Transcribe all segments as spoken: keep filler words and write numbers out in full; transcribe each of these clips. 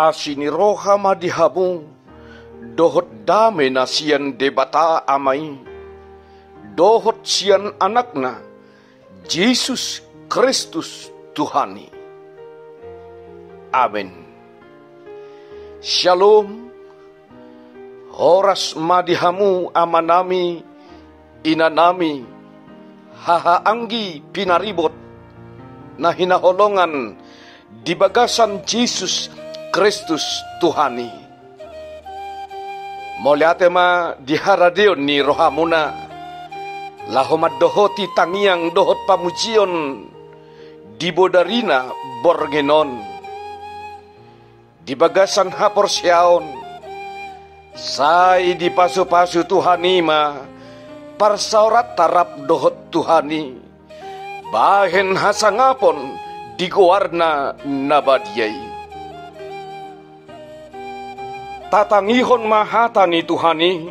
Asi ni roha ma di hamu, dohot dame na sian Debata Ama i, dohot sian Anakna, Jesus Kristus Tuhan i. Amen. Syalom. Horas ma di hamu amanami, inanami, hahaanggi pinaribot, na hinaholongan di bagasan Jesus Kristus Tuhan i. Mauliate ma di haradeon ni rohamuna, laho mandohoti tangiang dohot pamujion di bodarina borngin on. Di bagasan haporseaon, sai dipasupasu Tuhan i ma parsaoranta rap dohot Tuhan i, bahen hasangapon di goarna na badia i. Tatangihon ma hata ni Tuhan i,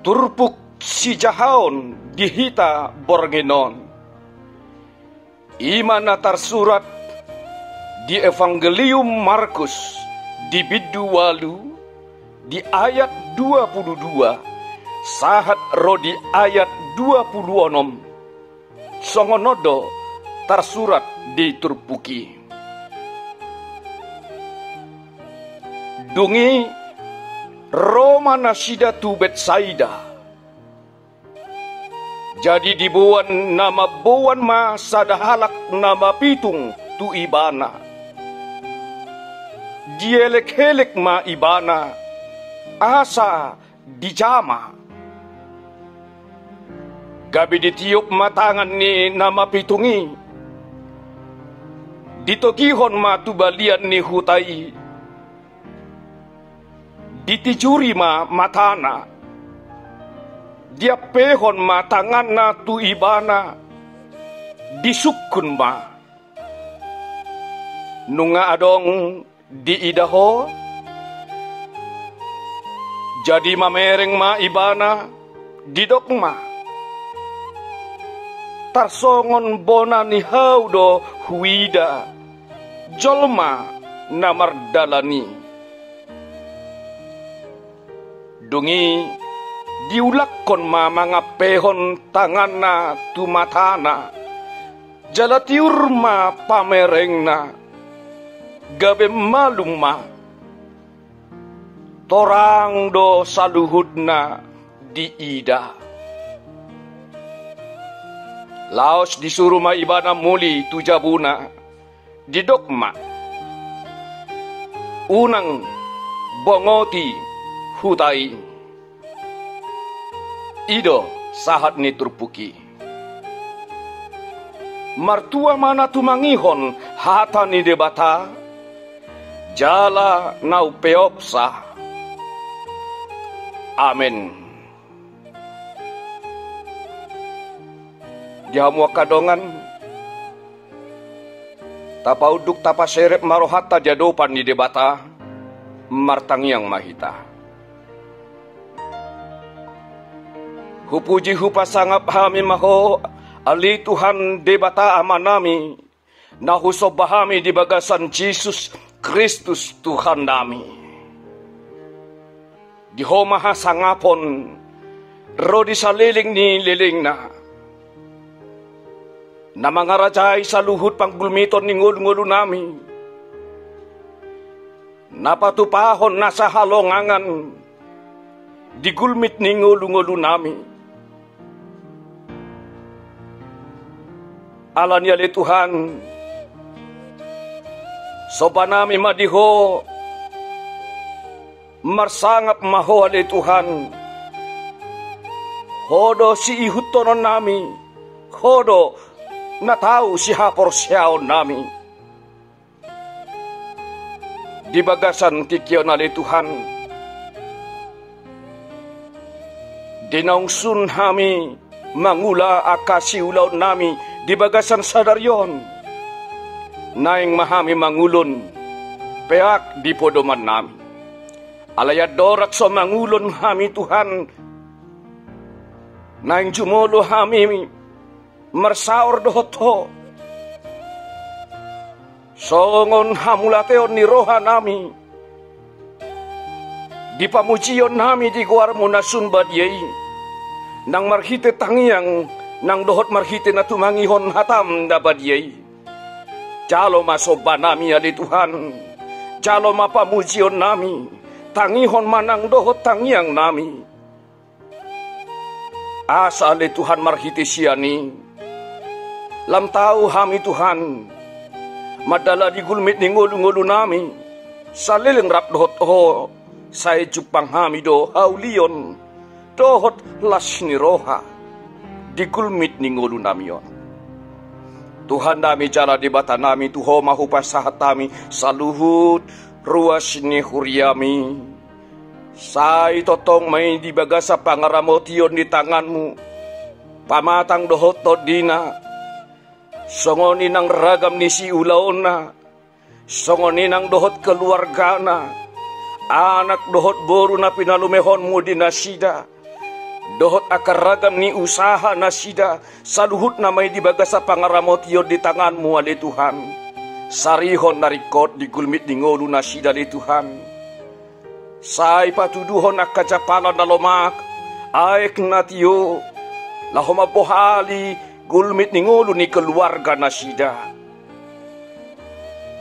turpuk sijahaon di hita borngin on. I ma na tarsurat di Evangelium Markus di bindu ualu, di ayat dua pulu dua, sahat ro di ayat dua pulu onom. Songon on do tarsurat di turpuk i. Dung i ro ma nasida tu Betsaida. Jadi diboan na mamboan ma sada halak na mapitung tu ibana. Dielek-elek ma ibana, asa dijama. Gabe ditiop ma tangan ni na mapitung i. Ditogihon ma tu balian ni huta i. Ditijuri ma matana, diampehon ma tanganna tu ibana, disungkun ma. Nunga adong diida ho, jadi mamereng ma ibana, didok ma: Tarsongon bona ni hau do huida jolma na mardalan i. Dung i diulakkon ma mangampehon tanganna tu matana, jala tiur ma pamerengna, gabe malum ma. Torang do saluhutna diida. Laos disuru ma ibana muli tu jabuna. Didok ma: Unang bongoti huta i. I do sahat ni turpuk i. Martua ma na tumangihon hata ni Debata, jala na umpeopsa. Amen. Di hamu angka dongan, tapaunduk tapaserep ma rohanta di adopan ni Debata, martangiang ma hita. Hupuji hupasangap hami ma Ho, ale Tuhan Debata Amanami, na husomba hami di bagasan Jesus Kristus Tuhannami. Di Ho ma hasangapon ro di saleleng ni lelengna, na mangarajai saluhut panggulmiton ni ngolungolunami, na patupahon nasa halongangan di gulmit ni ngolungolunami. Alani ale Tuhan, sombanami ma di Ho, marsangap ma Ho ale Tuhan. Ho do siihuthononnami, Ho do na tau sihaporseaonnami. Di bagasan tingki on ale Tuhan, di naung sun hami mangula angka siulaonnami di bagasan sadari on, naeng ma hami mangulon peak di podomannami. Alai andorang so mangulon hami Tuhan, naeng jumolo hami marsaor dohot Ho. Songon hamauliateon ni rohanami di pamujionnami di goarmu na sun badia i, nang marhite tangiang, nang dohot marhite na tumangihon hatam na badia i. Jalo ma sombanami ale Tuhan, jalo ma pamujionnami, tangihon ma nang dohot tangiangnami. Asa ale Tuhan marhite sian i, lam tau hami Tuhan, mandalani gulmit ni ngolungolunami, saleleng rap dohot Ho, sai jumpang hami do haulion, dohot las ni roha, di gulmit ni ngolunami on. Tuhannami jala Debatanami, tu Ho ma hupasahat hami saluhut ruas ni huriami. Sai tongtong ma i di bagasan pangaramotion ni tanganmu, pamatang dohot tondina, songon i nang ragam ni siulaonna, songon i nang dohot keluargana, anak dohot boru na pinalumehonmu di nasida, dohot angka ragam ni usaha nasida, saluhutna ma i di bagasan pangaramotion di tanganmu ale Tuhan. Sarihon na ringkot di gulmit ni ngolu nasida ale Tuhan. Sai patuduhon angka jampalan na lomak, aek na tio, laho mambohali gulmit ni ngolu ni keluarga nasida.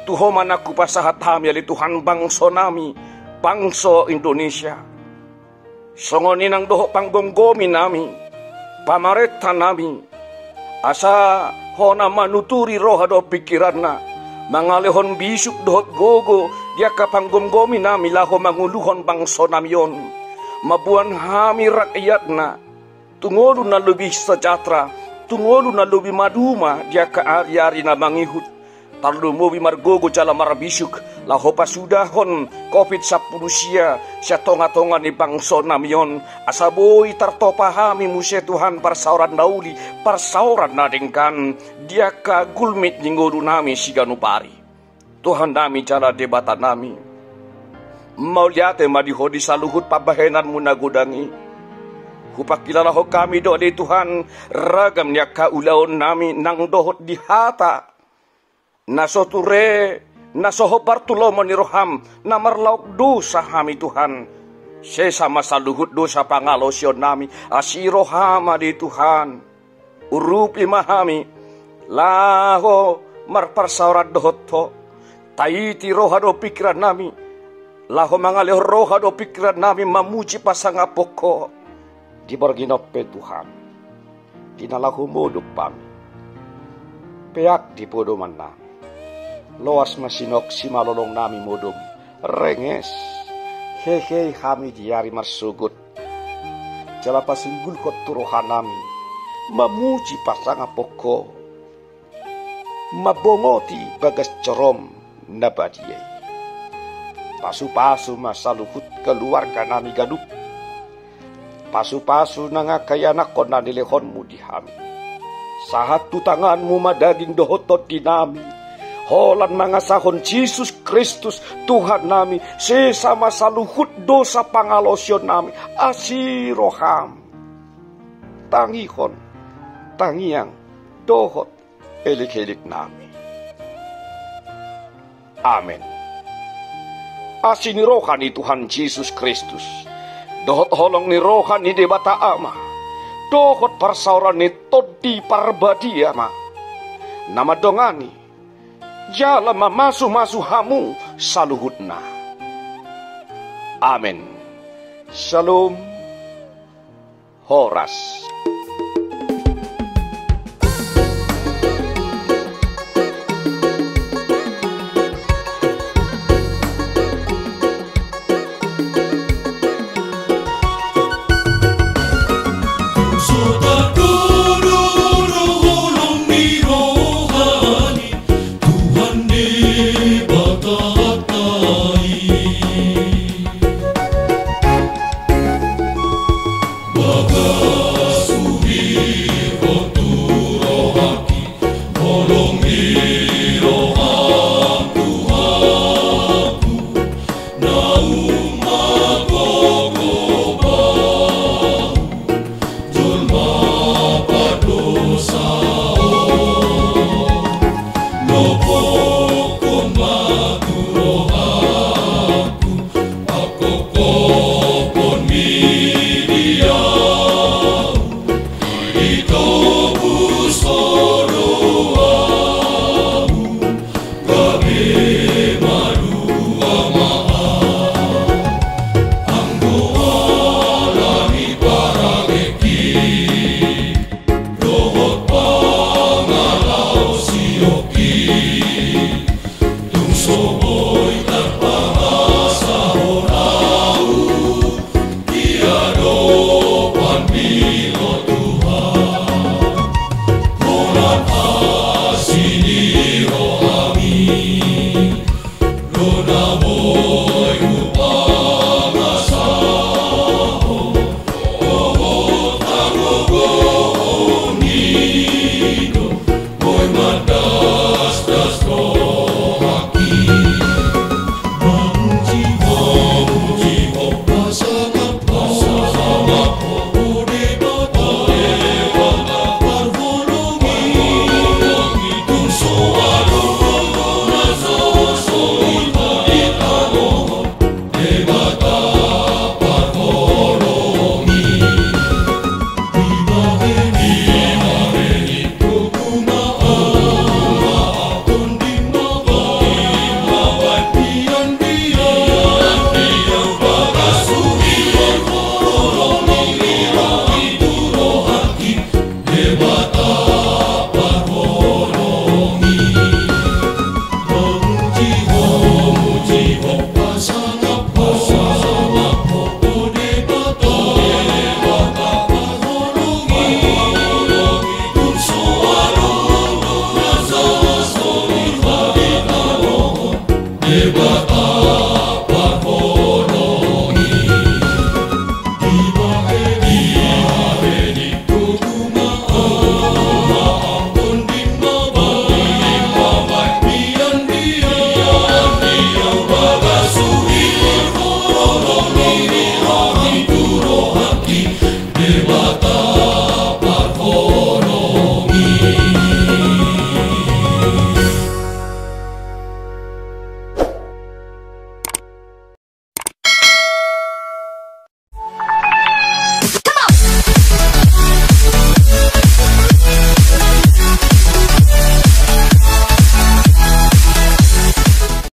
Tu Ho ma nang hupasahat hami ale Tuhan bangsonami, bangso Indonesia. Songon i nang dohot panggomgominami, pamarentanami, asa Ho na manuturi roha dohot pingkiranna, mangalehon bisuk dohot gogo di angka panggomgominami laho manguluhon bangsonami on, mamboan hami rakyatna tu ngolu na lobi sejahtera, tu ngolu na lobi maduma di angka ariari na mangihut. Tarlumobi margogo jala marbisuk, laho pasudahon covid sampulu sia sian tongatonga ni bangsonami on, asa boi tartopa hami muse Tuhan parsaoran na uli, parsaoran na denggan, di angka gulmit ni ngolunami siganup ari. Tuhannami jala Debatanami, mauliate ma di Ho di saluhut pambahenanmu na godang i. Hupangkilalahon hami do ale Tuhan, ragam ni angka ulaonnami nang dohot di hata, na so ture, na so hombar tu lomo ni roham, na marlaok dosa hami Tuhan. Sesa ma saluhut dosa pangalaosionnami, asi roham ale Tuhan. Urupi ma hami, laho marparsaoran dohot Ho. Taiti roha dohot pingkirannami, laho mangalehon roha dohot pingkirannami mamuji pasangaphon Ho. Di borngin on pe Tuhan, di na laho modom hami, peak di podomannami, loas ma sinok simalolongnami modom, renges, hehe hami di ari marsogot. Jala pasinggulhon tu rohanami mamuji pasangaphon Ho, mambongoti bagas jorom na badia i. Pasupasu ma saluhut keluarganami ganup. Pasupasu nang angka ianakhon na nilehonmu di hami. Sahat tu tanganmu ma daging dohot tondinami, holan mangasahon Jesus Kristus Tuhannami. Sesa ma saluhut dosa pangalaosionnami, asi roham. Tangihon tangiang dohot elekeleknami. Amen. Asi ni roha ni Tuhan Jesus Kristus, dohot holong ni roha ni Debata Ama, dohot parsaoran ni Tondi Parbadia ma na mandongani jala mamasumasu hamu saluhutna. Amen. Shalom. Horas.